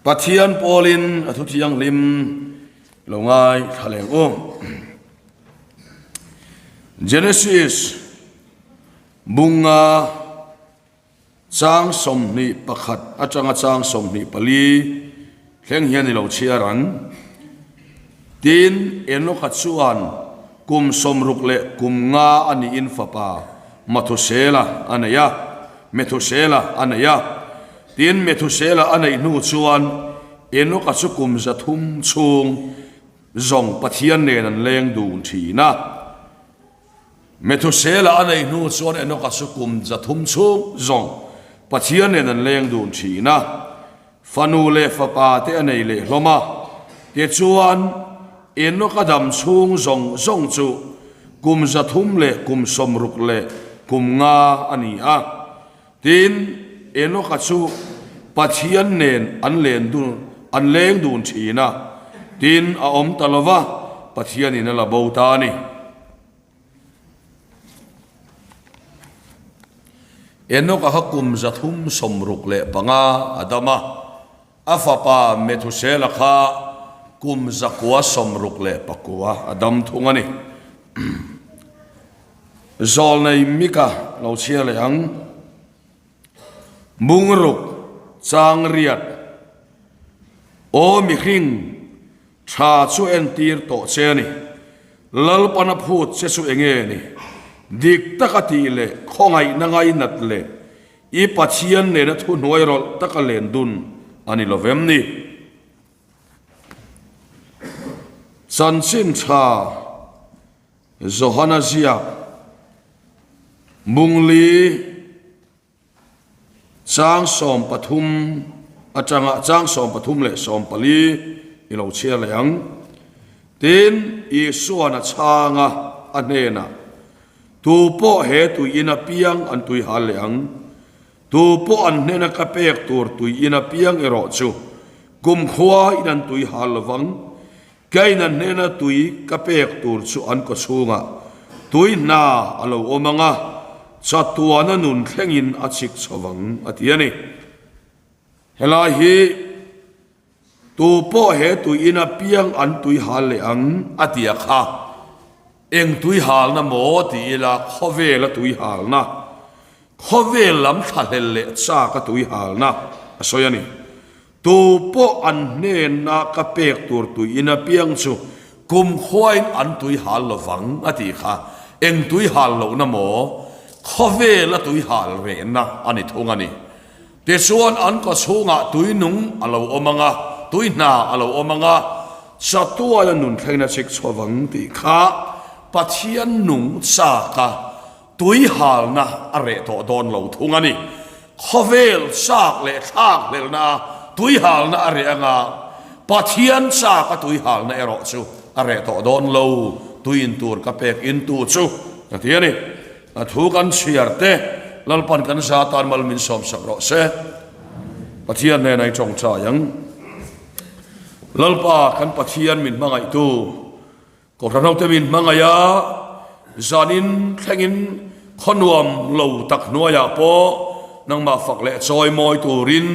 Pathian pawlin a thu thianghlim lo ngai thla leng u. Genesis bunga chang 21 atanga chang 24 thleng hian i lo chhiar ang. Tin, Enoka chuan kum 60 leh kum nga a niin fapa Mathusela a nei a, Methusela a nei a. Tin, Methusela a neih hnu chuan Enoka chu kum 300 chhung zawng Pathian nen an leng dun thin a. Methusela a neih hnu chuan Enoka chu kum 300 chhung zawng Pathian nen an leng dun thin a. Fanu leh fapa te a nei leh hlawm a. Tichuan, Enoka dam chhung zawng zawng chu kum 300 leh kum 60 leh kum nga a ni a. Tin, Enoka chu Pathian nen an len dun an leng dun thin a, tin a awm ta lo va, Pathianin a la bo ta a ni. Enoka kha kum 365 a dam a, a fapa Methusela kha kum 969 a dam thung a ni. Zawlnei Mika lo chhiar leh ang. Bungruk chang riat Aw mihring tha chu entir tawh che a ni. Lalpana phut che chu enge ni? Dik taka tih leh khawngaihna ngainat leh i Pathian nena thuhnuai rawlh taka len dun a ni lovem ni? Chanchin tha. Johana ziak Mungli chang 13 atanga chang 13 leh 14 i lo chhiar leh ang. Tin, Isuan a chhang a, a hnenah, Tu pawh he tui in apiang an tui hal leh ang. Tu pawh an hnena ka pek tur tui in apiang erawh chu kumkhua in an tui hal lovang. Kaina hnena tui ka pek tur chu an kawchhungah tui hna a lo awm ang a, chatuana nun thlengin a chhik chho vang, a ti a ni. Helai hi tu pawh he tui ina piang an tui hal leh ang, a ti a kha. Eng tui halna maw ti ila khawvela tui halna, khawvel lam thlahlel leh chak a tui halna a sawi a ni. Tu pawh an hnena ka pek tur tui in apiang chu kumkhuain an tui hal lovang a tih kha eng tui hal lohna maw? Khawvela tui hal rehna a ni thung a ni. Tichuan an kaw chhungah tui nung a lo awm ang a, tui hna a lo awm ang a, chatuaia nun thlengin a chik chhuavang tih kha Pathian nung chaka Tui halna a reh tawh dawn lo thung a ni. Khawvel chak leh thlak hlelhna a tui halna a reh anga Pathian chak a tui halna erawh chu a reh tawh dawn lo. Tui in tur ka pek in tu chu ka ti a ni. A thu kan chhiar te Lalpan kan za tan mal min sawmsak rawh se. Pathian hnenah i tawngtai ang. Lalpa kan Pathian min hmangaihtu. Kohhran hote min hmangaih a, zanin thlengin khaw nuam lo tak hnuaiah pawh nangmah fak leh chawi mawi turin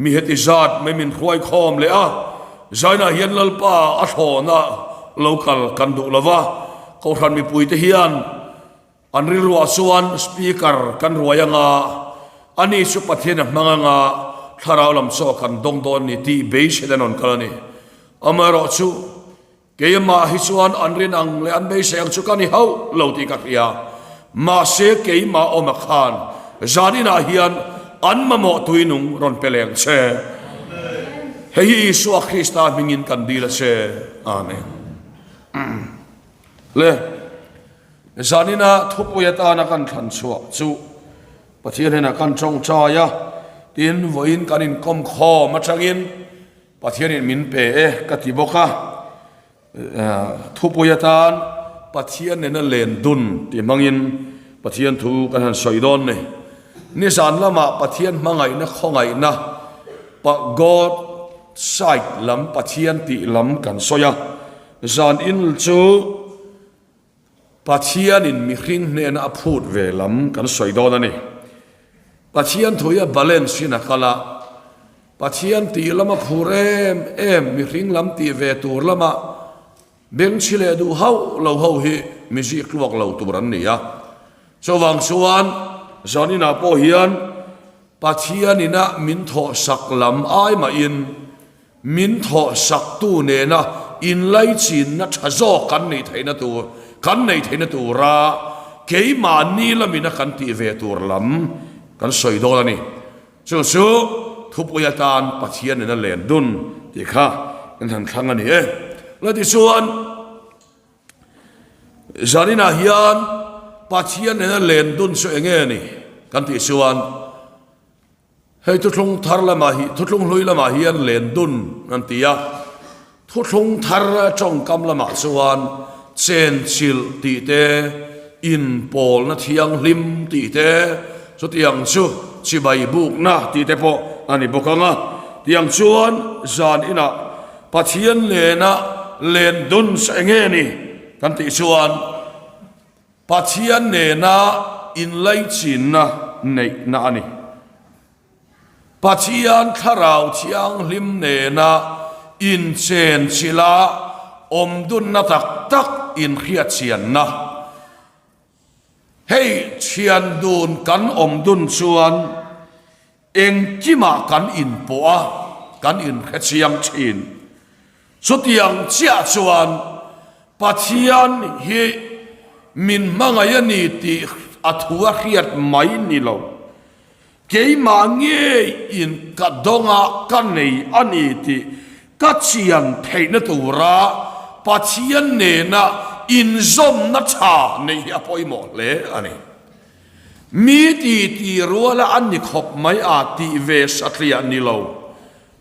mi heti zat mai min hruai khawm leh a, zainah hian Lalpa a thlawhna lo kal kan duh lo va, Kohhran mipuite hian an rilruah chuan Speaker kan ruai anga, ani chu Pathian a hmang anga thlarau lam chaw kan dawng dawn ni tih beiseina an rawn kal a ni. Amaherawhchu. Keimah hi chuan an rin ang leh an beisei ang chu ka ni hauh lo tih ka hria. Mahse keimah awma khan zaninah hian an mamawh tuinung rawn pe leng che. Hei hi Isua Krista hmingin kan dil a che. Amen. Le, zanina thupui atana kan thlan chhuah chu Pathian hnenah kan tawngtai a, tin vawiin kan inkawm khawm atangin Pathianin min pe e ka ti bawk a, thupui atan Pathian nena len dun tih hmangin Pathian thu kan han sawi dawn ni. Nizan lamah Pathian hmangaihna khawngaihna God side lam Pathian tih lam kan sawi a, zan in chu Pathianin mihring hnena a phut ve lam kan sawi dawn a ni. Pathian thu hi a balance in a kal a. Pathian tih lama phur em em mihring lam tih ve tur lama bengchhi leh duh hauh lo ho hi mi ziktluak lo tur an ni a. Chuvang chuan zaninah pawh hian Pathianina min thawhsak lam ai mahin min thawhsaktu nena inlaichinna tha zawk kan neih theihna tur kan neih theihna tura keimahni lamina kan tih ve tur lam kan sawi dawn a ni. Chu chu thupui atan Pathian nena len dun tih kha kan han thlang a ni e. La tichuan Zaninah hian Pathian nena len dun chu eng nge ni kan tih chuan hei thuthlung thar lamah hi thuthlung hlui lamah hian len dun an ti a, thuthlung thar tawngkam lamah chuan chenchilh tih te, inpawlna thianghlim tih te, chutiang chu chibai bukna tih te pawh a ni bawk ang a, tiang chuan zan inah Pathian nena len dun sa eng nge ni kan tih chuan Pathian nena inlaichinna neihna a ni. Pathian Thlarau Thianghlim nena inchenchilha awm dunna tak tak inhriatchianna. Hei thian dun kan awm dun chuan Engkimah kan inpawh a, kan inhrechiang thin. Chutiang chiah chuan Pathian hi min hmangaih a ni tih a thu a hriat mai ni lo. Keimah ngeiin ka dawngah ka nei a ni tih ka chian theihna tura Pathian nena inzawmna tha neih hi a pawimawh hle a ni. Mi ti ti ruala an ni khawp mai a tih ve satliah ni lo.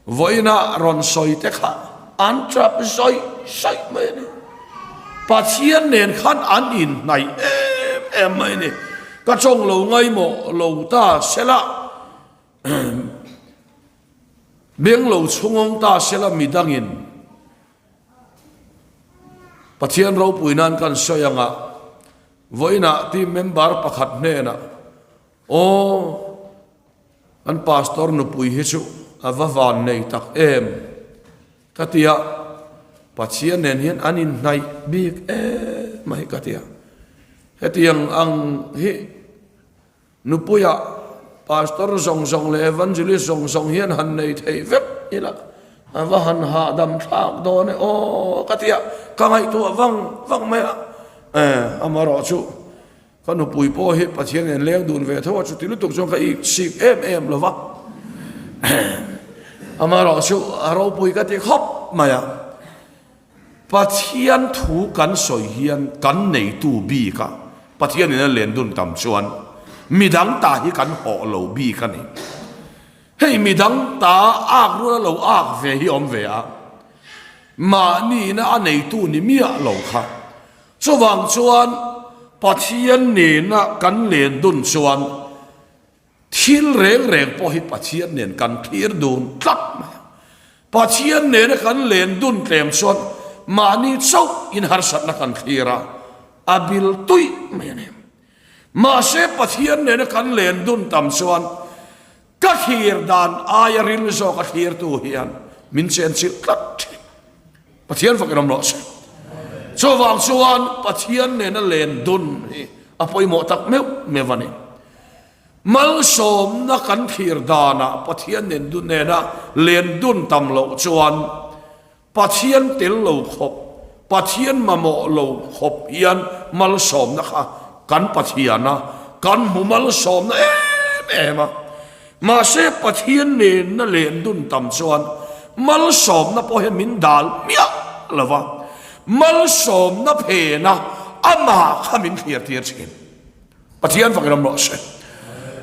Vawiinah rawn sawi te kha an tap zawih zawih mai a ni. Pathian nen khan an inhnaih em em mai a ni. Ka tawng lo ngaimawh lo ta sela, beng lo chhungawng ta sela midangin Pathian ropui nan kan sawi anga Vawiinah team member pakhat hnenah, Aw, kan pastor nupui hi chu a va van nei tak em? ka ti a, Pathian nen hian an inhnaih bik em mai ka ti a. Hetiang ang hi Nupuia Pastor zawng zawng leh Evangelist zawng zawng hian han nei thei vek ila a va han hahdam thlak dawn e aw ka ti a, ka ngaihtuah vang vang mai a, eh amarawh chu ka nupui pawh hi Pathian nen leng dun ve tho a chuti lutuk chuan ka ik sik em em lo va, amarawh chu a ropui ka ti khawp mai a. Pathian thu kan sawi hian kan neitu bik a, Pathianin a len dun tam chuan midang ta hi kan hawh lo bik a ni. Hei midang ta ak rual a lo ak ve hi awm ve a, mahniina a neitu ni miah lo kha. Chuvang chuan Pathian nena kan len dun chuan Thil reng reng pawh hi Pathian nen kan thlir dun tlat mai a. Pathian nena kan len dun tlem chuan mahni chauh in harsatna kan thlir a, a bil tuih mai a ni. Mahse Pathian nena kan len dun tam chuan ka thlir dan aia ril zawk a thlirtu hian min chenchilh tlat thin. Pathian fak in awm rawh se. Chuvang chuan Pathian nena len dun hi a pawimawh tak meuh meuh a ni. Malsawmna kan thlir danah Pathian nen dun nena len dun tam loh chuan Pathian tel lo khawp, Pathian mamawh lo khawp hian malsawmna kha kan Pathian a, kan hmu malsawmna em em a. Mahse Pathian nena len dun tam chuan malsawmna pawh hian min dal miah lo va, malsawmna phena amah kha min thlir tir thin. Pathian fak in awm rawh se.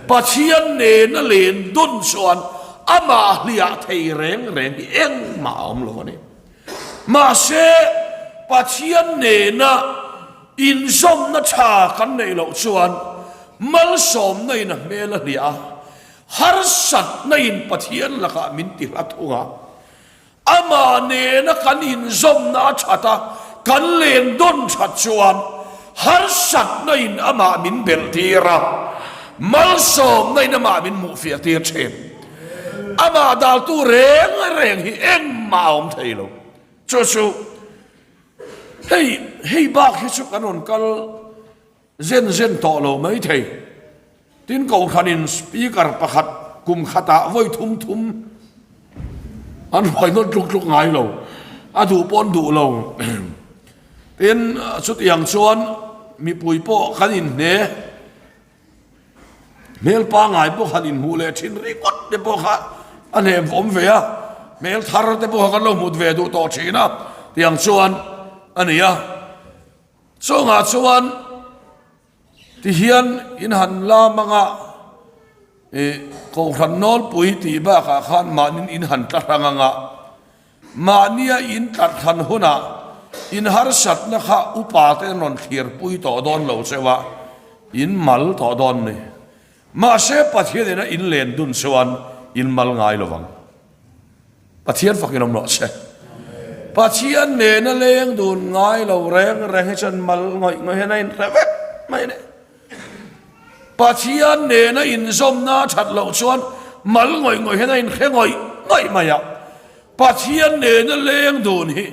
Pathian nena len dun chuan amah hliah thei reng reng hi engmah a awm lo a ni. Mahse, Pathian nena inzawmna tha kan neih loh chuan malsawmna in a hmel a hliah a, harsatna in Pathian lakah min ti hla thung a. Amah nena kan inzawmna a that a, kan len dawn that chuan harsatna in amah min belh tir a, malsawmna in amah min hmuhfiah tir thin. Amah daltu reng reng hi engmah a awm thei lo. Chu chu hei hei bak hi chu kan rawn kal zen zen tawh lo mai thei. Tin Kohhranin Speaker pakhat kum khatah vawi thum thum an hruai nawn tluk tluk ngai lo, a duh pawh an duh lo. Tin chutiang chuan mipui pawh kan inhne hmel pangngai pawh han inhmuh leh thin ringawt te pawh kha a hne awm ve a, hmel thar te pawh kha kan lo hmut ve duh tawh thin a, tiang chuan a ni a. Chungah chuan. Tihian in han la mang a, ih, Kohhran nawlpui tih bakah khan mahnin in han tla hrang ang a, mahnia in tlat hran hunah in harsatna kha upa te an rawn thlirpui tawh dawn lo cheu a, in mal tawh dawn ni. Mahse Pathian ina in len dun chuan in mal ngai lo vang. Pathian fakin awm rawh se. Pathian nena leng dun ngai lo reng reng hi chuan mal ngawih ngawih hian a inhre vek mai a ni. Pathian nena inzawmna a that loh chuan mal ngawih ngawih hian a inhre ngawih ngawih mai a. Pathian nena leng dun hi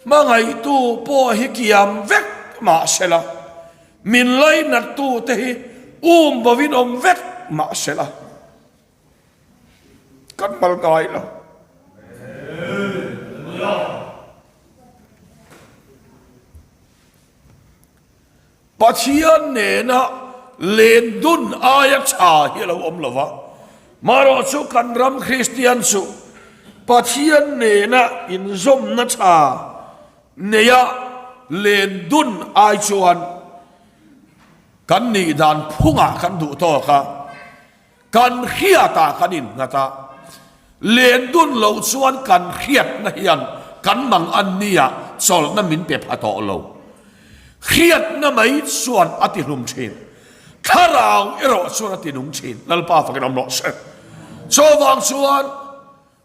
hmangaihtu pawh hi kiam vek mah sela, min lainattu te hi um bovin awm vek mah sela. Kan mal ngai lo. Pathian nena len dun aia tha hi a lo awm lo va. Marawh chu kan ram Kristian chu Pathian nena inzawmna tha neia len dun ai chuan kan nih dan phungah kan duh tawk a. Kan hriatah kan innghat a, len dun loh chuan kan hriatna hian kan mang an nia chawlhna min pe pha tawh lo. Hriatna mai chuan a ti hlum thin, thlarau erawh chuan a ti nung thin. Lalpa fakin awm rawh se. Chuvang chuan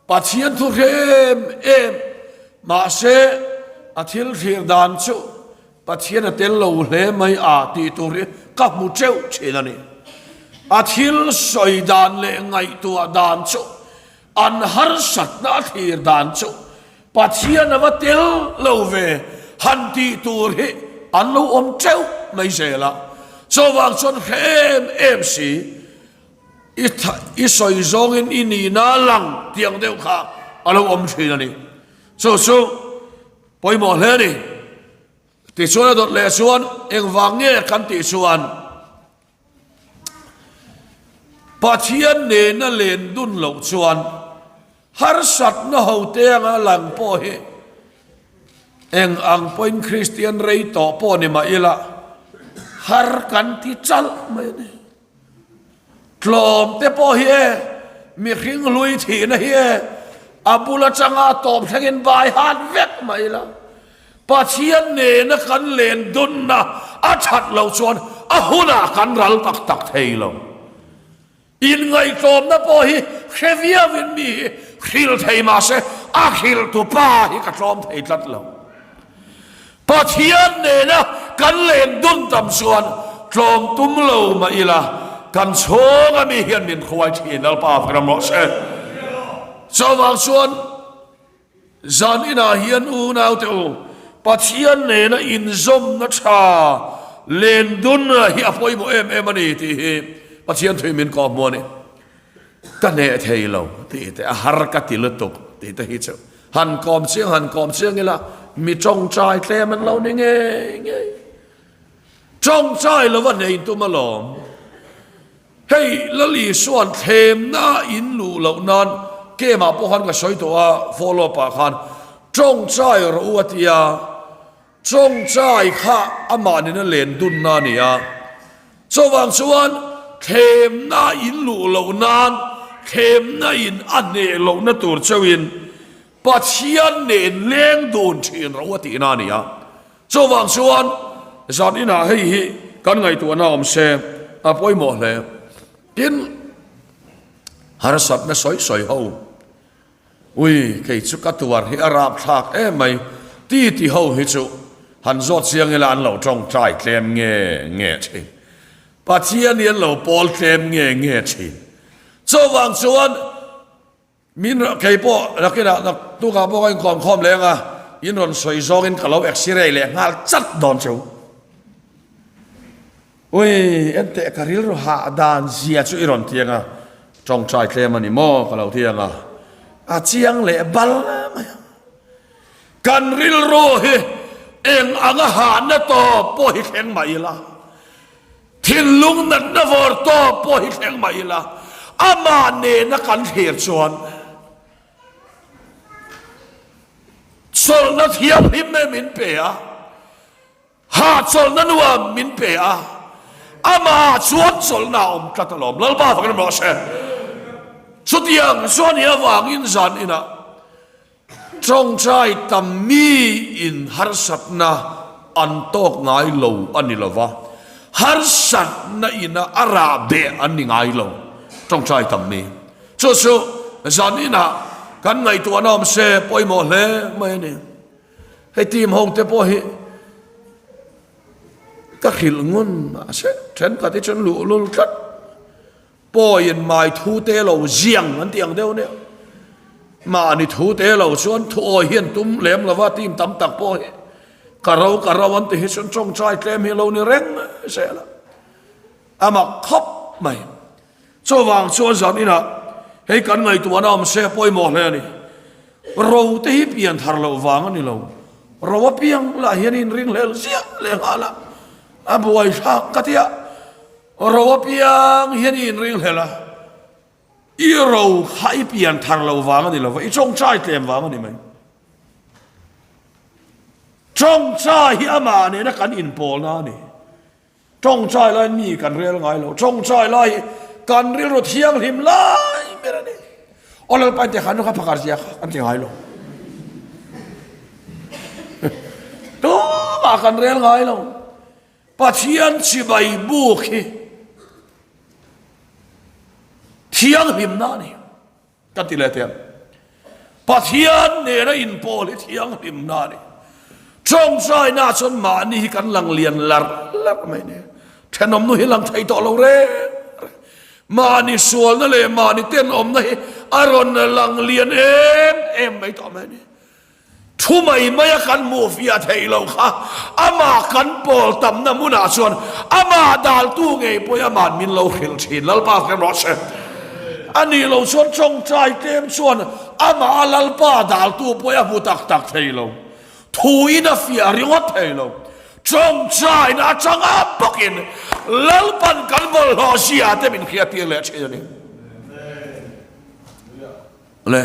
Pathian thu hrem em, mahse a thil thlir dan chu Pathian a tel lo hle mai a tih tur hi ka hmu teuh thin a ni. A thil sawi dan leh ngaihtuah dan chu, an harsatna a thlir dan chu Pathian a va tel lo ve han tih tur hi an lo awm teuh mai zel a. Chuvang chuan hre em em si. I i sawi zawngin i nihna lang tiang deuh kha a lo awm thin a ni. Chu chu pawimawh hle a ni. Tichuan a dawt leh chuan engvang nge kan tih chuan Pathian nena len dun loh chuan harsatna ho te anga lang pawh hi eng ang pawhin Kristian rei tawh pawh ni mah ila har kan ti chalh mai a ni. Tlawm te pawh hi e, mihring hlui thihna hi e, a bul atanga tawp thlengin bai hat vek mai la. Pathian nena kan len dunna a that loh chuan a hunah kan ral tak tak thei lo. Inngaihtlawmna pawh hi hre viauin mi hi hrilh thei mahse a hrilhtu pa hi ka tlawm thei tlat lo. Pathian nena kan len dun tam chuan tlawm tum lo mah ila, kan chhunga mi hian min hruai thin Lalpa ram rawh se. Chuvang chuan zan inah hian unaute u, Pathian nena inzawmna tha len dun hi a pawimawh em em a ni tih hi Pathian thui min kawhhmuh a ni. Ka hneh thei lo tih te, a har ka ti lutuk tih te hi chu han kawm chiang han kawm chiang ila mi tawngtai tlem an lo ni ngei ngei. Tawngtai lova hneh in tum alawm. Hei Lal Isua'n thlemna in luh loh nan kemah pawh khan ka sawi tawh a, follow up ah khan tawngtai rawh u a ti a. Chawngchai kha amah nena len dunna a ni a, chuvang chuan thlemna in luh loh nan, thlemna in a hneh lohna tur chauhin Pathian nen leng dun thin ro a tihna a ni a. Chuvang chuan zan inah hei hi kan ngaihtuahna awm se a pawimawh hle. Tin, harsatna sawi sawi ho. Ui, kei chu ka tuar hi a rapthlak em mai, ti ti ho hi chu han zawt chiang ila an lo tawngtai tlem nge nge thin. Pathian hi an lo pawl tlem nge nge thin. Chuvang chuan. Min kei pawh nakinah naktukah pawh ka inkawm khawm leng a, in rawn sawi zawngin ka lo x-ray leh nghal chat dawn cheu. Ui, enteh ka rilru hah dan zia chu i rawn tiang a, tawngtai tlem a ni maw ka lo tiang a, a chiang leh bal mai ang. Kan rilru hi eng anga hahna tawp pawh hi thleng mah ila, thinlung natna vawr tawp pawh hi thleng mah ila, amah nena kan thlir chuan chawlhna thianghlim e min pe a. Hahchawlhna nuam min pe a, amah chuan chawlhna a awm tlat alawm. Lalpa fakin rawh se. Chutiang chuan i avangin zan inah tawngtai tam mi in harsatna an tawk ngai lo a ni lova, harsatna ina a rah beh an ni ngai lo tawngtai tam mi. Chu chu zan inah kan ngaihtuahna awm se pawimawh hle mai a ni. Hei team ho te pawh hi ka hrilh ngun mahse thenkhat hi chuan luhlul tlat pawiin mai thu te lo ziang an tih ang deuh nia mahni thu te lo chuan thu awi hian tum lem lova team tam tak pawh hi ka ro ka ro an ti hi chuan tawngtai tlem hi lo ni reng zel a a mak khawp mai. Chuvang chuan zan inah hei kan ngaihtuahna awm se pawimawh hle a ni. Ro te hi pian thar loh vang a ni lo. Ro apiang lah hian inringhlel ziah leh nghal a, a buai thlak ka ti a. Ro apiang hian i inringhlel a, i ro kha i pian thar loh vang a ni lo va, i tawngtai tlem vang a ni mai. Tawngtai hi amah nena kan inpawlna a ni. Tawngtai lai mi kan rel ngai lo. Tawngtai lai hi kan rilru thianghlim lai ber a ni. Aw Lalpa in khan kha phakar zia kha kan ti ngai lo. Tumah kan rel ngai lo. Pathian chibai buk hi thianghlimna a ni. Ka ti leh teh ang. Pathian nena inpawl hi thianghlimna a ni. Tawngtaina chuan mahni hi kan lang lian larh larh mai ni. Thenawmnu hi lang thei tawh lo reng reng. Mahni sualna leh mahni tenawmna hi a rawn lang lian em em mai tawh mai ni. Thu mai maia kan hmuh fiah theih loh kha amah kan pawl tamna hmunah chuan amah daltu ngei pawhin ama'n min lo hrilh thin. Lalpa hre rawh se. A nih loh chuan tawngtai tlem chuan amah a Lalpa daltu pawhin a hmu tak tak thei lo. Thuin a fiah ringawt thei lo. Tawngtaina atanga bawkin Lalpan kan bawlhhlawh zia te min hriattir leh thin a ni. Le.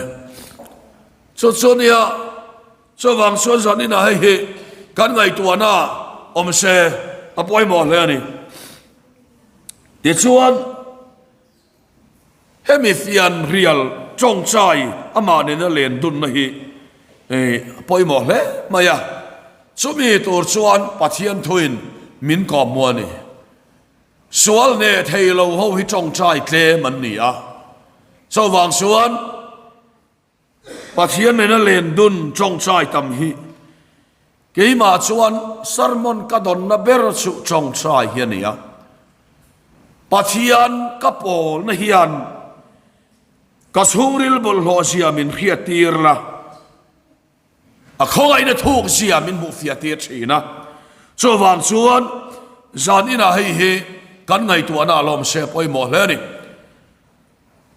Chu chu nia, chuvang chuan zan inah hei hi kan ngaihtuahna awm se a pawimawh hle a ni. Tichuan, hemi fian rial tawngtai amah nena len dunna hi a pawimawh hle mai a, chumi tur chuan Pathian thuin min kawm hmu a ni. Sual hneh thei lo ho hi tawngtai tlem an ni a, chuvang chuan, Pathian nena len dun tawngtai tam hi keimah chuan sermon ka dawnna ber chu tawngtai hi a ni a. Pathian ka pawlna hian ka chhungril bawlhhlawh zia min hriattir la, a khawngaihna thuk zia min hmuhfiah tir thin a. Chuvang chuan zan inah hei hi kan ngaihtuahna a lawm se pawimawh hle a ni.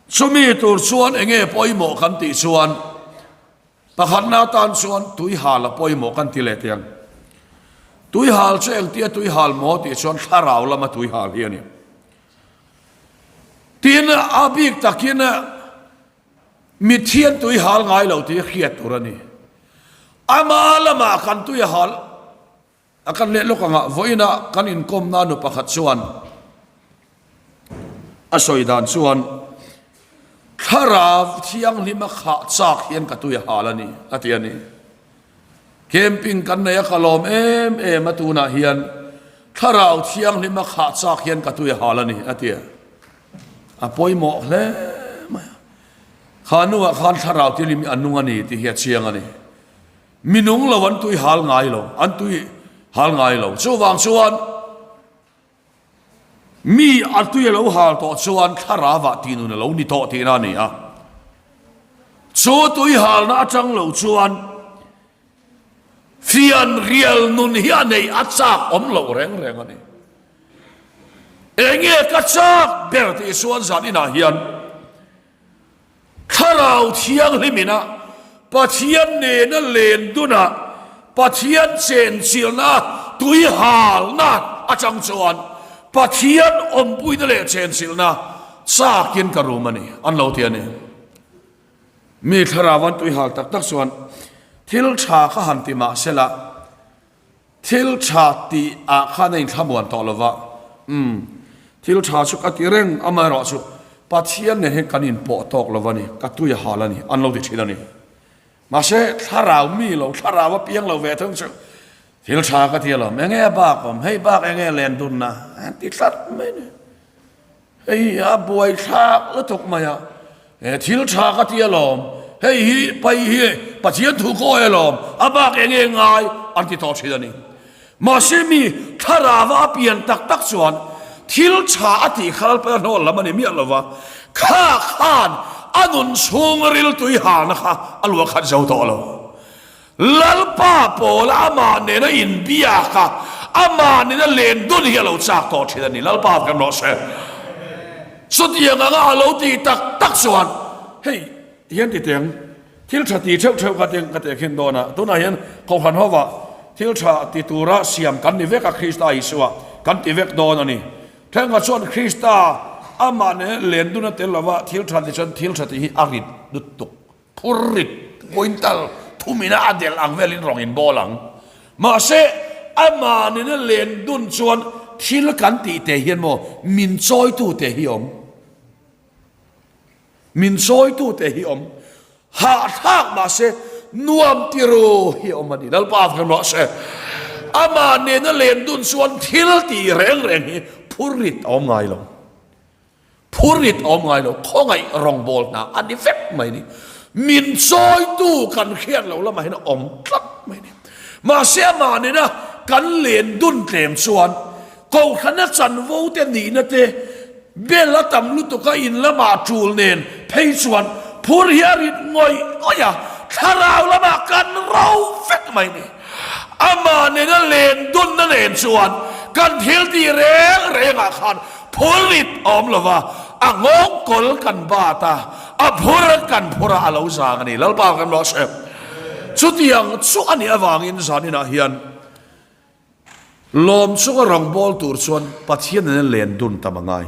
Chumi tur chuan enge pawimawh kan tih chuan pakhatna atan chuan tuihal a pawimawh kan ti leh teh ang. Tuihal chu engtia tuihal maw tih chuan thlarau lama tuihal hi a ni. Tin, a bik takin mithian tuihal ngai lo tih hriat tur a ni. Ama lamah kan tuihal A kan leh lawk anga vawiinah kan inkawmna nu pakhat chuan a sawi dan chuan Thlarau Thianghlima khah chak hian ka tui a hal a ni a ti a ni. Camping kan nei a ka lawm em em a tunah hian Thlarau Thianghlima khah chak hian ka tui a hal a ni a ti a. A pawimawh hle mai a. Kha nuah khan Thlarau Thianghlim hi a nung a ni tih hi a chiang a ni. Mi nung lo an tui hal ngai lo, an tui hal ngai lo. Chuvang chuan mi a tui a lo hal tawh chuan thlarauah tih nun a lo ni tawh tihna a ni a. Chu tuihalna atang lo chuan fianrial nun hi a neih a chak awm loh reng reng a ni. Enge ka chak ber tih chuan zan inah hian Thlarau Thianghlim ina Pathian nena len duna Pathian chenchilna tuihalna atang chuan Pathian awmpuina leh chenchilhna chakin ka rum a ni, an lo ti a ni. Mi thlarau an tuihal tak tak chuan thil tha kha han ti mah sela, Thil tha tih ah khan a inthlamuan tawh lo va, umm, thil tha chu ka ti reng, amaherawh chu Pathian nen hian kan inpawh tawk lo va ni, ka tui a hal a ni, an lo ti thin a ni. Mahse, thlarau mi lo, thlarau a piang lo ve thung chu thil tha ka ti alawm, enge a bak awm, hei bak enge len dunna, an ti tlat mai a ni. Hei a buai thlak lutuk mai a, he thil tha ka ti alawm, hei hi pai hi Pathian thu kawi alawm, a bak eng nge ngai an ti tawh thin a ni. Mahse mi thlarava a pian tak tak chuan thil tha a tih kha Lalpa hnawl lam a ni miah lova, kha khan a nun chhung riltui halna kha a luah khat zo tawh lo. Lalpa pawla amah nena inbiak a, amah nena len dun hi a lo chak tawh thin a ni. Lalpa kan rawh se. Chutiang anga a lo tih tak tak chuan hei ti hian ti teng thil tha ti theuh theuh kha teng ka teh khin dawn a. Tunah hian Kohhran hova thil tha ti tura siam kan ni vek a, Krista Isua kan ti vek dawn a ni. Thenkhat chuan Krista amah nena len dun a tel lova thil tha ti chuan thil tha tih hi a rit lutuk. Phur rit quintal thumina a delh ang velin rawng in bawl ang. Mahse, amah nena len dun chuan thil kan tih te hian maw min chawitu te hi awm. Min chawitu te hi awm. Hahthlak mahse nuam tiru hi awm a ni. Lalpa avang rawh se. Amah nena len dun chuan thil tih reng reng hi phur rit a awm ngai lo. Phurit awm ngai lo, khawngaih rawngbâwl hna a ni vek mai ni. Min chawitu kan hriat loh lamah hian a awm tlat mai ni. Mahse amah nena kan len dun tlem chuan Kohhrana chanvo te nihna te bel a tam lutuk a in lamah tul nen phei chuan phur hi a rit ngawih ngawih a, thlarau lamah kan ro vek mai ni. Amah nena len dunna nen chuan kan thil tih reng rengah khan Phurrit a awm lova, a nghawng kawl kan bat a, a phur kan phur a, a lo zang a ni. Lalpa kan rawh se. Chutiang chu a nih avangin zaninah hian lawm chunga rawngbâwl tur chuan Pathian nena len dun tam a ngai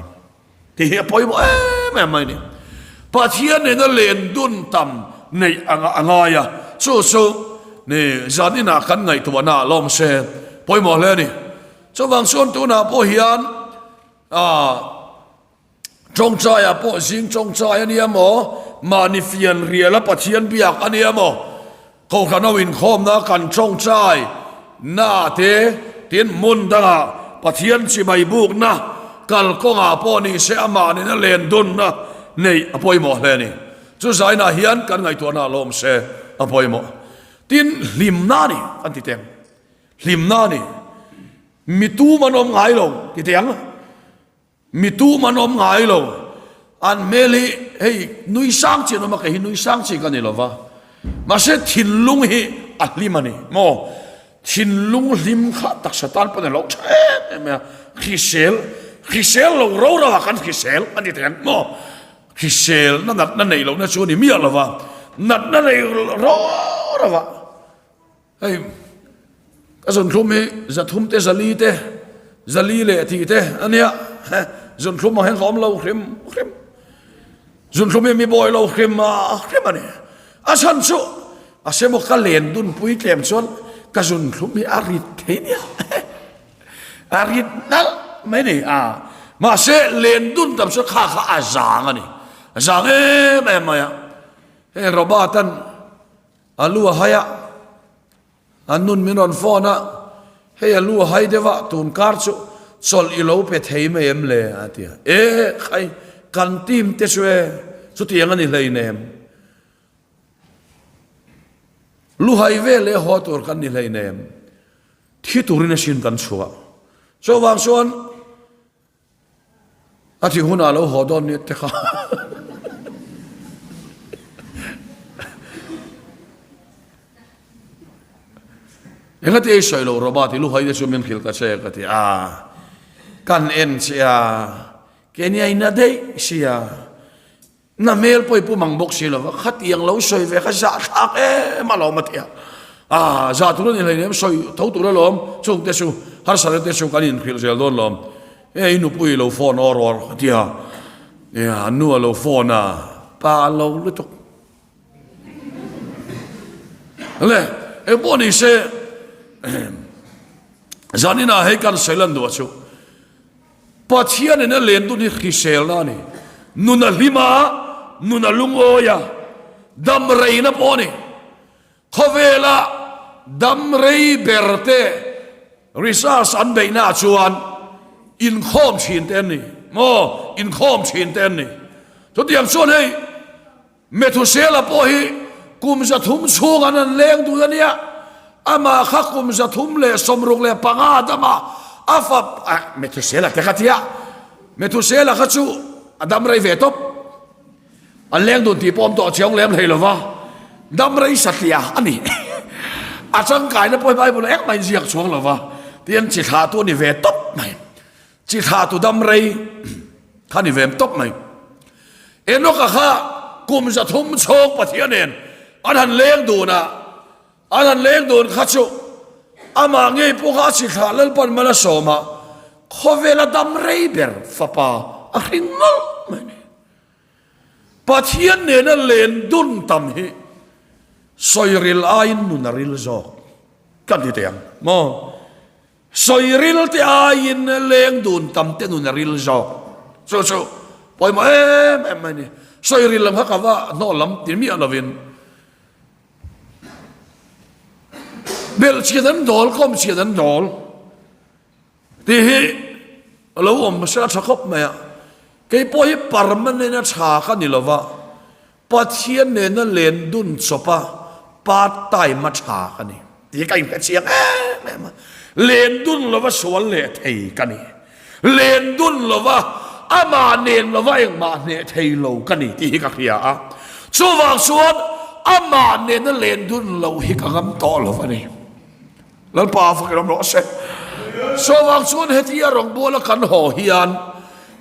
tih hi a pawimawh em em mai a ni. Pathian nena len dun tam neih a ngai a, chu chu ni zaninah kan ngaihtuahna ah lawm se pawimawh hle a ni. Chuvang chuan tunah pawh hian ah tawngtaiah pawh zing tawngtai a nia maw, mahni fian riala Pathian biak a nia maw, Kohhran ho inkhawmna kan tawngtai na te tin hmun dangah Pathian chibai bukna kalkawngah pawh ni se amah nena len dunna neih a pawimawh hle a ni. Chu zainah hian kan ngaihtuahna lawm se a pawimawh. Tin hlimna a ni kan ti teng. Hlimna a ni. Mi tum an awm ngai lo ti teh ang. Mi tum an awm ngai lo. An hmel hi hei nui sang chi an awm a, kei hi nui sang chi ka ni lo va. Mahse thinlung hi a hlim a ni maw? Thinlung hlim kha taksa tan pawn a lo tha em em mai a. Hrisel, hrisel lo ro ro ah kan hrisel a ni thei ang maw? Hriselna natna neih lohna chu a ni miah lo va, natna nei ro ro ah. Hei ka zunthlum hi zathum te zali te zali leh tih te a nia zunthlum ang hian ka awm lo hrim hrim zunthlum hi mi bawi lo hrim a hrim a ni a chhan chu a semaw ka len dun pui tlem chuan ka zunthlum hi a rit thei nia a rit nalh mai ni a mahse len dun tam chu kha kha a zang a ni a zang em em mai a hei Robert an A lu a hai a, a nun min rawn phone a, hei a lu a hai deuh a, tun kar chu chawlh i lo pe thei mai em le? a ti a. E khai, kan team te chu e, chutiang a ni hleinem. Lu hai vel leh haw tur kan ni hleinem. Thi turin a sin kan chhuah. Chuvang chuan A thi hunah lo haw dawn ni te kha. Engati ei sawi lo Robert i luhai te chu min hrilh ta che ka ti a, kan en che a, kenia in a daih sia, na hmel pawh i pu mang bawk si lo va, khatiang lo sawi ve kha zahthlak em alawm a ti a, ah zah tur a ni hleinem sawi tho tur alawm chung te chu harsatna te chu kan inhrilh zel dawn lawm, e i nupui lo phone awr awr ka ti a, an nu a lo phone a, pa a lo lutuk. Le, eng pawh ni se, zaninah hei kan sawi lan duh chu, Pathianin a len dun hi hriselna a ni. Nun a hlim a, nun a lungawi a, dam reina pawh a ni. Khawvela dam rei ber te research an beihnaah chuan inkhawm thin te an ni maw? Inkhawm thin te an ni. Chutiang chuan hei Methusela pawh hi kum 300 chhung an an leng dun a nia. Amah kha kum 365 dama a fap Methusela te kha tia. Methusela kha chu a dam rei ve tawp. An leng dun tih pawh awm tawh chiang lem hlei lova, dam rei satliah a ni. A tangkaina pawh hi Bible ah engmah in ziak chuang lova, tihian chi thlahtu a ni ve tawp mai. Chi thlahtu dam rei kha ni ve tawp mai. Enoch-a kha kum 300 chhawng Pathian nen an han leng dun a, An han leng dun kha chu amah ngei pawh kha a chi thlah Lalpan mal a sawm a, khawvela dam rei ber fapa a hring nawlh mai a ni. Pathian nena len dun tam hi sawiril aiin nun a ril zawk ka ti teh ang maw? Sawiril te aiin leng dun tam te nun a ril zawk. Chu chu pawimawh em em mai a ni. Sawiril lam kha ka va hnawh lam ti miah lovin. Belhchian an dawl, kawmchian an dawl tih hi a lo awm hmasa a tha khawp mai a. Kei pawh hi permanent a tha ka ni lova, Pathian nena len dun chawpa part time a tha ka ni tih ka inhre chiang em em a. Len dun lova sual leh thei ka ni. Len dun lova, amah nen lova engmah hneh thei lo ka ni tih hi ka hria a. Chuvang chuan amah nena len dun loh hi ka ngam tawh lo a ni. Lalpa fakin awm rawh se. Chuvang chuan hetia rawngbawla kan haw hian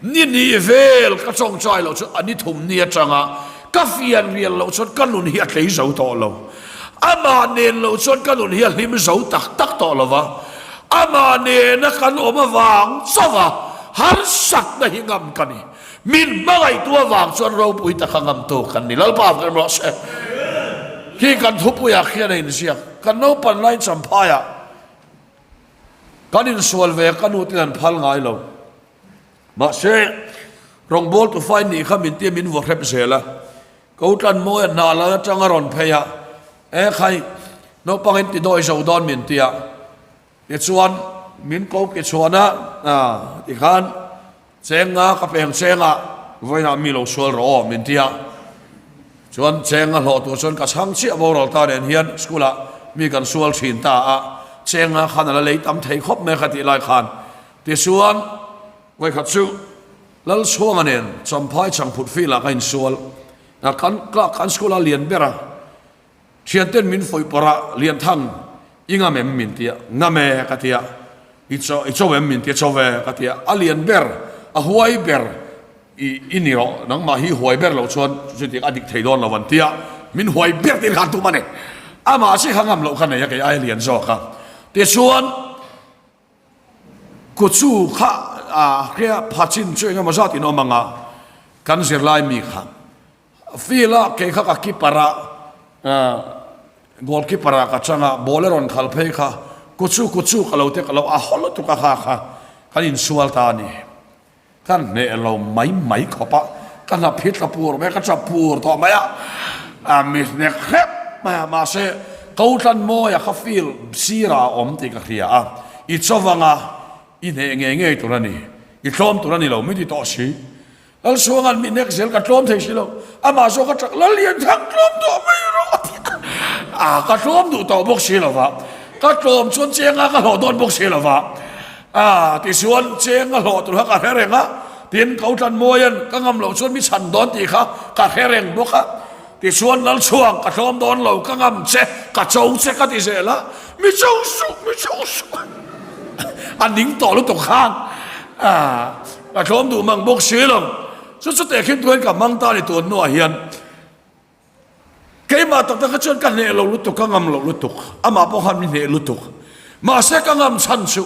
ni nih vel ka tawngtai loh chuan a ni thum ni atanga ka fian rial loh chuan ka nun hi a tlei zo tawh lo. Amah nen loh chuan ka nun hi a hlim zo tak tak tawh lo va, amah nena kan awm avang chauh a harsatna hi ngam ka ni. Min hmangaihtu avang chuan ropui taka ngamtu kan ni. Lalpa kan rawh se. Khi kan thupuiah khian a inziak. Kan naupan laiin Champhaiah kan insual ve a, ka nu ten an phal ngai lo. Mahse, rawngbawltu fai nih kha min tia min vaw hrep zel a. Ko tlan mawi a hna lal atang a rawn phei a, E khai, naupang in ti dawi zo dawn min ti a. Tichuan, min ko ki chhuan a, tikhan cheng nga ka peng cheng a, vawiinah mi lo sual rawh aw min ti a. Chuan cheng a hlawh tur chuan ka chhang chiah boral ta nen hian school ah mi kan sual thin ta a, cheng nga khan a la lei tam thei khawp mai kha tih lai khan. Tichuan, vawikhat chu Lalchhuanga nen Champhai Changphut field ah ka insual a, kan kan school a lian ber a, thianten min fuih pawrh a, Lianthang i ngam em min ti a, ngam e ka ti a, i cho i cho em min ti a, cho ve ka ti a, a lian ber a huai ber i i ni rawh nangmah hi huai ber loh chuan chutiang a dik thei dawn lo an ti a, min huai ber tir khan tum a ni, amah chi kha ngam loh ka nei a kei aia lian zawk a, tichuan. Kuchu kha a hria phachin chu engemaw zat in awm ang a, kan zirlai mi kha field a kei kha ka keeper a goal keeper ah ka chang a, ball a rawn khal phei kha kuchu kuchu ka lo te ka lo a haw lutuk a kha kha kan insual ta a ni. Ka hneh lo mai mai khawp a, ka hnap hi tla pur mai a, ka tap pur tawh mai a, a mi hnek hrep mai a, mahse Kotlanmawia kha field sirah a awm tih ka hria a, i chawvang a, i hneh ngei ngei tur a ni, i tlawm tur a ni lo, mi ti tawh si. Lalsuanga'n mi hnek zel ka tlawm thei si lo, amah zawk a chak Lalianthang tlawm tawh mai rawh a ti a, a ka tlawm duh tawh bawk si lo va, ka tlawm chuan chenga ka hlawh dawn bawk si lo va. A tichuan cheng a hlawh tur kha ka hre reng a, tin Kotlanmawia'n ka ngam loh chuan mi chhan dawn tih kha ka hre reng bawk a. Tichuan Lalchhuang ka tlawm dawn lo, ka ngam che, ka cho che ka ti zel a, mi cho suh, mi cho suh a ning tawh lutuk khan ka tlawm duh mang bawk si lo. Chu chu tehkhin tuin ka hmang ta ni tun hnuah hian keimah tak tak kha chuan ka hneh lo lutuk, ka ngam lo lutuk, amah pawh khan mi hneh lutuk. Mahse ka ngam chhan chu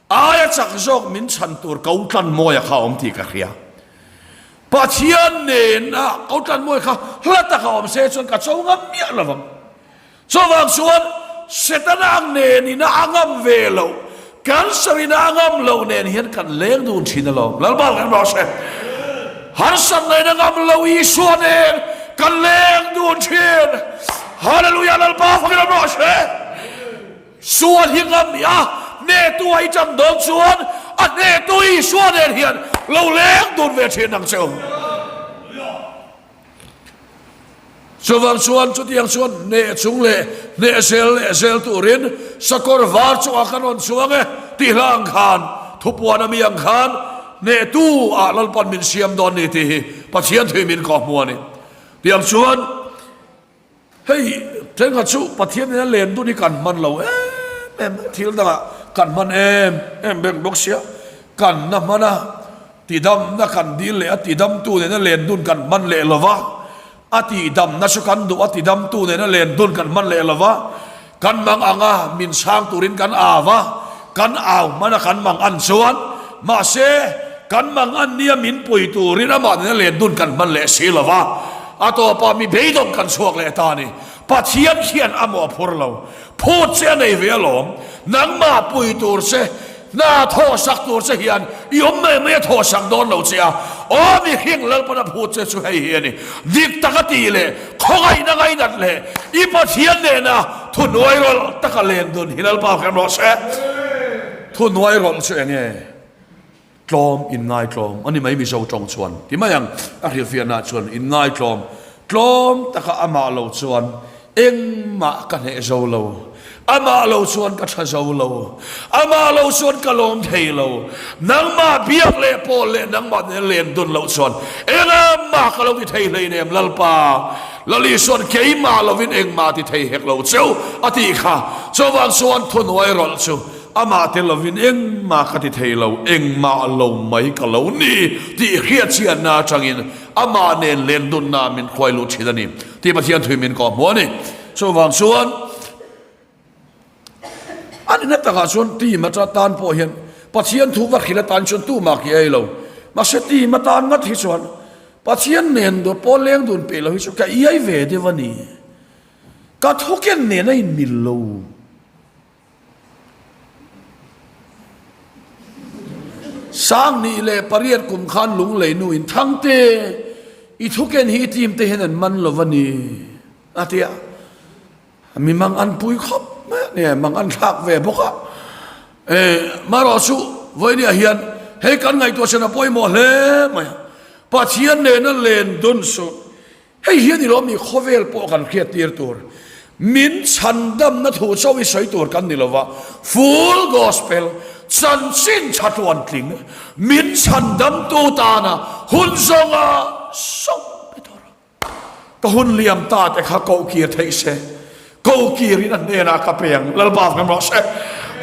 Aia chak zawk min chhan tur ko tlan mawia kha a awm tih ka hria. Pathian nena ko tlan mawi kha hla tak a awm se chuan ka cho ngam miah lo vang. Chuvang chuan Setana ang nenin a ngam ve loh, cancer in a ngam loh nen hian kan leng dun thin alawm. Lalpa kan rawh se. Harsatna in a ngam lo Isua nen kan leng dun thin. Hallelujah Lalpa fakin awm rawh se. Sual hi ngam i a hnehtu a i tan dawn chuan a hnehtu Isua nen hian lo leng dun ve thin ang che u. Chuvang chuan chutiang chuan hneh chung leh hneh zel leh zel turin sakawr var chungah kan rawn chuang e tih hla ang khan thupuan ami ang khan hnehtu ah Lalpan min siam dawn ni tih hi Pathian thui min kawhhmu a ni. Tiang chuan Hei thenkhat chu Pathian ina len dun hi kan hman lo em em a, thil dangah kan hman em em bek bawk sia, kan na hman a, tidamna kan dil leh a tidamtu nena len dun kan hman leh lo va, a tihdamna chu kan duh a tidamtu nena len dun kan hman leh lo va, kan mang ang a min chhang turin kan au va, kan au hman a kan mang an chuan mahse kan mang an nia min pui turin amah nena len dun kan hman leh si lo va. A tawpah mi beidawng kan chhuak leh ta a ni. Pathian hian a mawh a phur lo. Phut che a nei ve alawm. Nangmah pui tur che, hna thawhsak tur che hian i awm mai mai a thawhsak dawn lo che a. Aw mihring Lalpan a phut che chu hei hi a ni. Dik taka tih leh khawngaihna ngainat leh i Pathian nena thuhnuai rawlh taka len dun hi Lalpa hrem rawh se. Thuhnuai rawlh chu eng nge? Tlawm inngaitlawm a ni mai Mizo tawng chuan ti mai ang. A hrilhfiahna chuan inngaitlawm, tlawm taka amah lo chuan engmah ka hneh zo lo, amah lo chuan ka tha zo lo, amah lo chuan ka lawm thei lo, nangmah biak leh pawl leh nangmah nen len dun loh chuan engmah ka lo ti thei hleinem Lalpa, Lal Isuan keimah lovin engmah ti thei hek lo cheu a tih kha. Chuvang chuan thuhnuai rawlh chu Amah tel lovin engmah ka ti thei lo, engmah lo mai ka lo ni tih hriatchianna atangin amah nen lendunna min hruai lut thin a ni tih Pathian thui min kawh hmu a ni. Chuvang chuan a nihna takah chuan team ata tan pawh hian Pathian thu va hrilh atan chuan tumah ki ei lo. Mahse team atan ngat hi chuan Pathian nen pawl leng dun peih lo hi chu ka iai ve deuh a ni. Ka thuken nen a inmil lo. 18 kum khan Lunglei nu in Thangte, i thuken hi i team te hian an man lo va ni a ti a. Mi mang an pui khawp mai a ni, mang an thlak ve bawk a. Marawh chu vawinia hian hei kan ngaihtuah chhan a pawimawh hle mai a. Pathian nena len dun suh. Hei hian i lawm ni khawvel pawh kan hriat tir tur, min chhandamna thu chauh i sawi tur kan ni lova, full gospel, chanchin tha tluantling, min chhandamtu tana hun zawnga sawng pe tur. Ka hun liam ta te kha koh kir theih se, koh kirin a hnenah ka pe ang, Lalpa fam rawh se.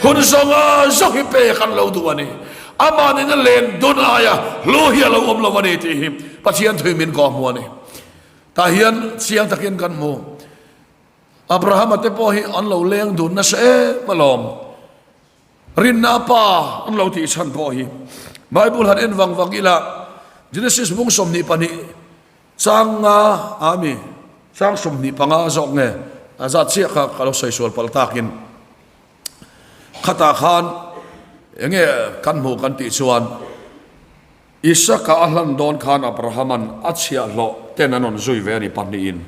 Hun zawnga zawng hi pe kan lo duh a ni. Amah nena len dun aia hlu hi a lo awm lo a ni tih hi Pathian thui min kawh hmu a ni. Tah hian chiang takin kan hmu. Abrahama te pawh hi an lo leng dun nasa em alawm. Rinna pa an lo tih chhan pawh hi Bible han en vang vang ila Genesis bung 22 chang nga a mi chang 25 zawk nge a zat chiah kha ka lo sawi sual palh takin Khatah khan enge kan hmuh kan tih chuan Isaka a hlan dawn khan Abrahama'n a chhiahhlawh ten an rawn zui ve a ni pahnihin.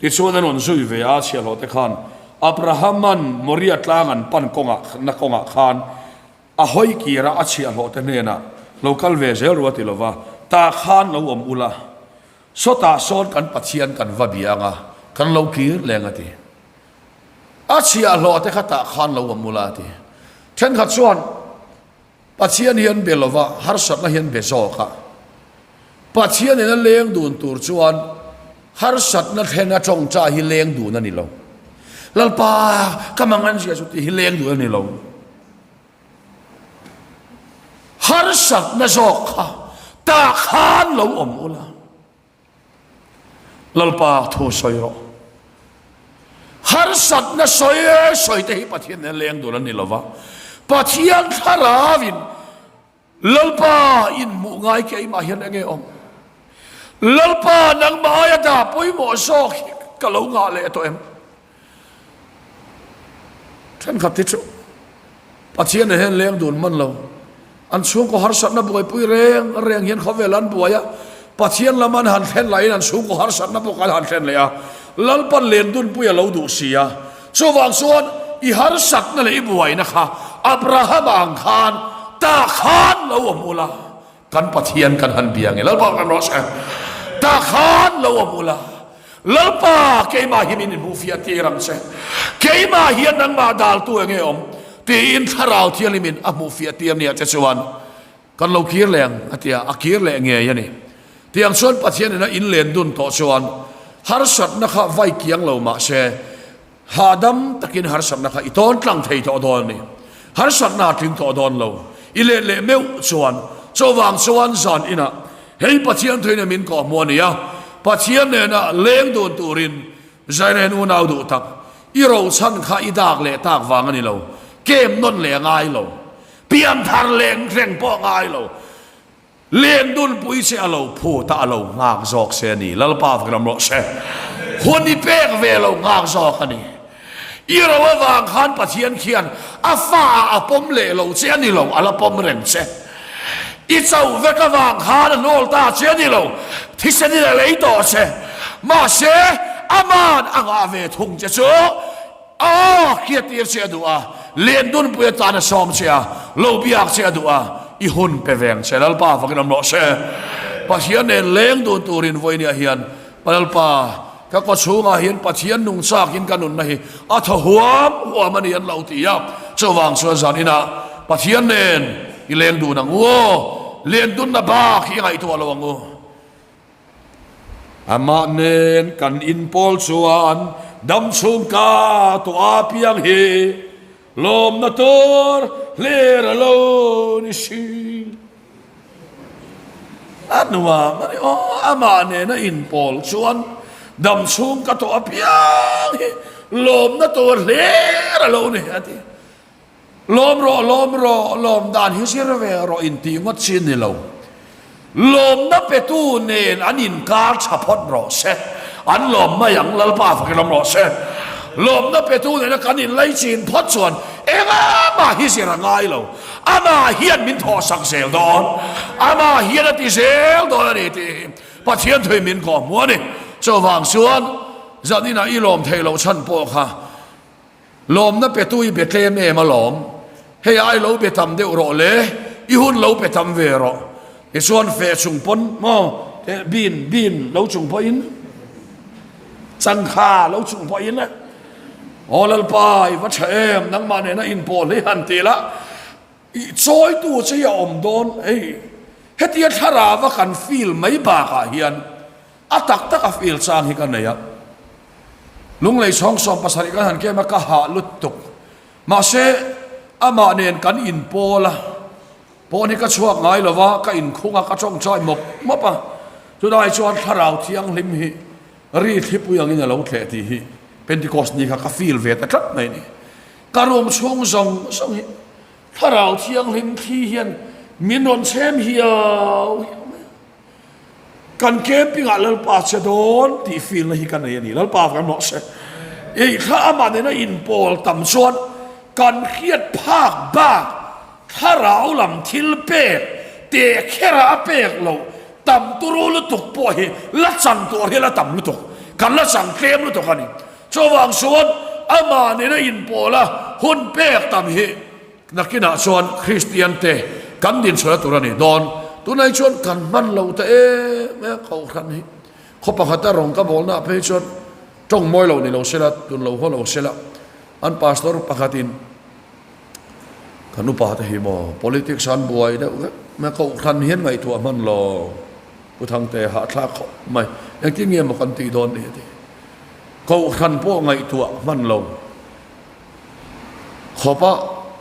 Tichuan an rawn zui ve a, a chhiahhlawh te khan Abrahama'n Moria tlang an pan kawngah na kawngah khan a hawi kir a, a chhiahhlawh te hnenah lo kal ve zel ru a ti lova, tah khan lo awm ula, sawtah sawn kan Pathian kan va bia anga kan lo kir leng a ti. A chhiahhlawh te kha tah khan lo awm ula a ti. Thenkhat chuan Pathian hi an be lova, harsatna hi an be zawk a. Pathian in a leng dun tur chuan Harsatna thlena tawngtai hi leng dun a ni lo. Lalpa, ka mangan zia chu tih hi leng dun a ni lo. Harsatna zawk kha tah khan lo awm ula. Lalpa thu sawi rawh. Harsatna sawi sawi te hi Pathian nen leng dun a ni lova. Pathian thlarauin Lalpa inhmuh ngai keimah hian enge awm? Lalpa nangmah aia dah pawimawh zawk hi ka lo ngah leh tawh em? Thenkhat hi chu Pathian nen hian leng dun hman lo. An chhungkaw harsatna buaipui reng reng hian khawvel an buai a, Pathian lam an han thlen lahin an chhungkaw harsatna bawk an han thlen leh a, Lalpan len dunpui a lo duh si a. Chuvang chuan i harsatna leh i buaina kha Abrahama ang khan tah khan lo awm ula, kan Pathian kan han bia nge Lalpa kan rawh se. Tah khan lo awm ula, Lalpa keimah hi min inhmuhfiah tir ang che, keimah hian nangmah daltu enge awm tiin Thlarau Thianghlimin a hmuhfiah tir nia che chuan kan lo kir leh ang a ti a, a kir leh ngei a ni. Tiang chuan Pathian ina inlen dun tawh chuan harsatna kha vai kiang lo mah se hahdam takin harsatna kha i tawn tlang thei tawh dawn a ni. Harsatna a tling tawh dawn lo. I let leh meuh chuan chuvang chuan zan inah hei Pathian thuin a min kawhhmuh a ni a, Pathian nena leng dun turin Zairen unau duh tak, i rochan kha i dak leh tak vang a ni lo, kem nawn leh a ngai lo, pianthar leng reng pawh a ngai lo. Lendunpui che a lo phut a, a lo nghak zawk se a ni. Lalpa fak ram rawh se. Hun i pek ve lo nghak zawk a ni. I ro avang khan Pathian khian a fa ah a pawm leh lo che a ni lo, a la pawm reng che. I chauh vek avang khan a hnawl ta che a ni lo, thisen in a lei tawh che. Mahse, aman a ngah ve thung che chu. A hriattir che a duh a, Liandunpui atan a sawm che a, lo biak che a duh a, i hun pe veng che. Lalpa fakin awm rawh se. Pathian nen leng dun turin vawinia hian Lalpa, ka kaw chhungah hian Pathian nung chakin ka nunna hi a thaw huam huam a ni an lo ti a. Chuvang chuan zan inah Pathian nen i leng dun ang u aw, Liandunna bak hi i ngaihtuah lo ang u. Amah nen kan inpawl chuan dam chhung ka tuah piang hi lawmna tur hlir a lo ni si. A nuam a ni aw, amah nena inpawl chuan dam chhung ka tuah piang hi lawmna tur hlir a lo ni a ti. Lawm rawh, lawm rawh, lawm dan hi zir ve rawh intih ngawt chi ni lo. Lawmna petu nen an inkar tha phawt rawh se. An lawm mai ang, Lalpa fakin awm rawh se. Lawmna petu nena kan inlai chin phawt chuan engah hi zir a ngai lo. Amah hian min thawhsak zel dawn. Amah hian a ti zel dawn a ni tih hi Pathian thuin min kawhhmuh a ni. Chuvang chuan zaninah i lawm theih loh chhan pawh kha Lawmna petu i be tlem em alawm, hei ai lo be tam deuh rawh le, i hun lo pe tam ve rawh. Tichuan feh chung pawn maw bean bean lo chung pawhin changkha lo chung pawhin aw Lalpa i va tha em nangmah nena inpawh hle han ti la i chawitu che hi a awm dawn hei hetia thlarava kan feel mai bakah hian A tak tak a feel chang hi ka nei a, Lunglei chhawng 70 kan han kem a, ka hah lutuk. Mahse, amah nen kan inpawl a, pawn hi ka chhuak ngai lo va, ka inkhung a, ka tawngtai mawp mawp a. Chulai chuan Thlarau Thianghlim hi ri thlipui angin a lo thleh tih hi Pentecost ni kha ka feel ve ta tlat mai a ni. Ka room chhung zawng zawng hi Thlarau Thianghlim thli hian min rawn chhem hiau hiau mai a. Kan camping ah Lalpa che dawn tih feel na hi ka nei a ni. Lalpa kan rawh se. Ei thla amah nena inpawl tam chuan kan hriat phak bak thlarau lam thil pek teh khera a pek loh tam turu lutuk pawh hi la chang tur hi la tam lutuk. Kan la chang tlem lutuk a ni. Chuvang chuan amah nena inpawl a hun pek tam hi Nakinah chuan Kristiante kan dinchhuahna tur a ni dawn. Tunah hi chuan kan hman lo ta em em a, Kohhran hi khaw pakhata rawng ka bawlnaah phei chuan tawng mawi lo ni lo sela, tun lo haw lo sela, an pastor pakhatin kan upa te hi maw politics an buai deuh vek mai a, Kohhran hian ngaihtuah hman lo. Pu Thangte hahthlak khawp mai. Engtin nge maw kan tih dawn ni a ti. Kohhran pawh ngaihtuah hman lo khawpa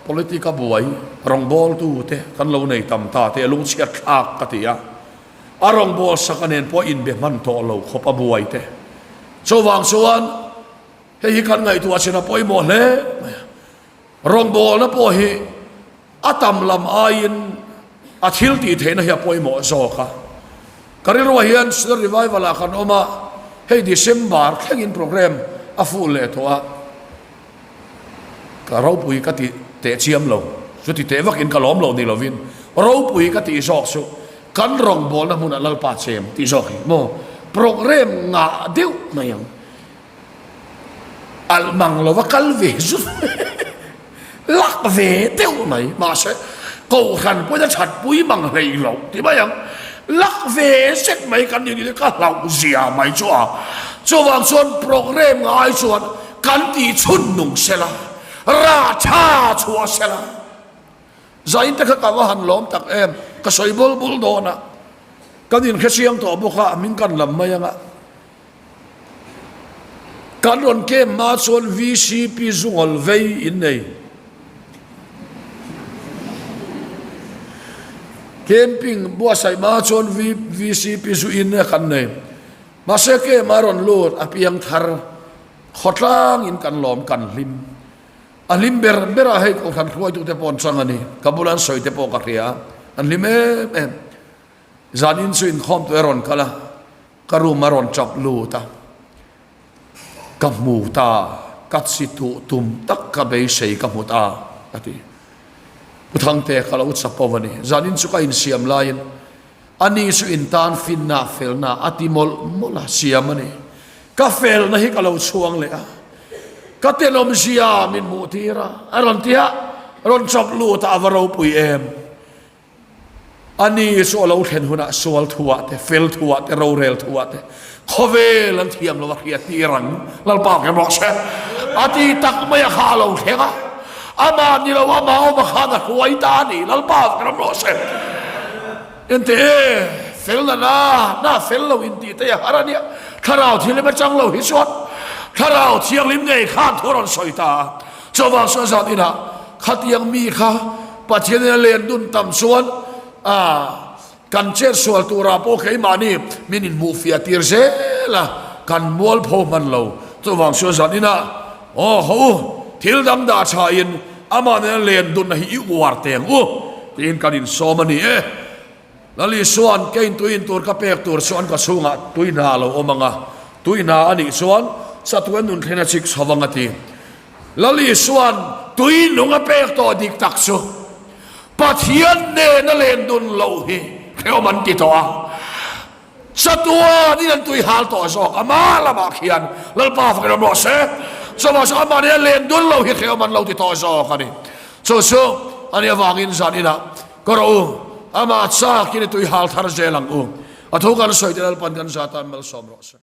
politic a buai rawngbawltute kan lo nei tam ta te a lungchhiat thlak ka ti a. A rawngbâwl saka nen pawh inbe hman tawh lo khawp a buai te. Chuvang chuan hei hi kan ngaihtuah chin a pawimawh hle mai a. Rawngbâwlna pawh hi a tam lam aiin a thil tih theihna hi a pawimawh zawk a. Ka rilruah hian Student Revival ah kan awm a, hei December thlengin program a fuh leh tawh a. Ka ropui ka ti teh chiam lo, chuti teh vakin ka lawm lo ni lovin ropui ka tih zawk chu kan rawngbawlna hmunah Lalpa chem tih zawk hi maw program ngah deuh mai ang. Alh mang lova kal ve zut lak ve deuh mai mahse kohhran pawhin a that pui mang hlei lo ti mai ang. Lak ve zet mai kan ni ni ka hlauh zia mai chu a. Chuvang chuan program ngai chuan kan tih chhun nung sela, rah tha chhuah sela. Zain te kha ka va han lawm tak em, ka sawi bul bul dawn a, kan inhrechiang tawh bawk a, min kan lam mai anga. Kan rawn kem hma chuan vcp zungawl vei in nei. Camping buatsaih hma chuan vcp zu in kan nei. Mahse kem a rawn lut a piang thar khawtlang in kan lawm kan hlim. A hlim ber ber a hei kohhran hruaitute pawh an chang a ni. Ka bula an sawi te pawh ka hria a, an hlim em em. Zanin chu inkhawm tur a rawn kal a. Ka room a rawn chap lut a, ka hmu ta, ka chi tuh tum tak ka beisei ka hmu ta a ti. Pu Thangte ka lo chap o a ni, zanin chu ka insiam laiin ani chu intan finna felna a ti mawlh mawlh a, siam a ni. Ka felna hi ka lo chhuang leh a, ka tenawmzia min hmuh tir a, a rawn ti a, rawn chap lut a, a va ropui em. Ani chu a lo thlen hunah sual thuah te, fel thuah te, rorel thuah te khawvel an thiam lo a hriat tir ang. Lalpa ka rawh se. A ti tak mai a kha a lo thleng a, amah ni lo amah awm a khan a hruai ta a ni. Lalpa ka ram rawh se. Ente e, fel na na, na fel lo intih te a har a nia. Thlarau thianghlim atang lo hi chuan Thlarau Thianghlim ngei khan thu a rawn sawi ta a. Chuvang chuan zan inah khatiang mi kha Pathianin a len dun tam chuan ah kan chet sual turah pawh keimahni min inhmuh fiah tir zel a, kan mualpho hman lo. Chuvang chuan zan inah aw ho u, thil dang dah thain amah nena len dunna hi i uar teng u tiin kan insawm a ni e. Lal Isua'n kein tui in tur ka pek tur chu an ka chhungah tui hna a lo awm ang a, tui hna a nih chuan chatuan nun thlen a chik chho ang a ti. Lal Isua'n tui nung a pek tawh dik tak chu Pathian nena len dun loh hi hrehawm an ti tawh a, chatuan in an tui hal tawh zawk ama lamah khian Lalpa fakin awm rawh se. Chuvang chu amah nena len dun loh hi hrehawm an lo ti tawh zawk a ni. Chu chu a nih avangin zan inah Ka rawh u, amah chakin i tui hal thar zel ang u. A thu kan sawi te Lalpan kan zah tan malsawm rawh se.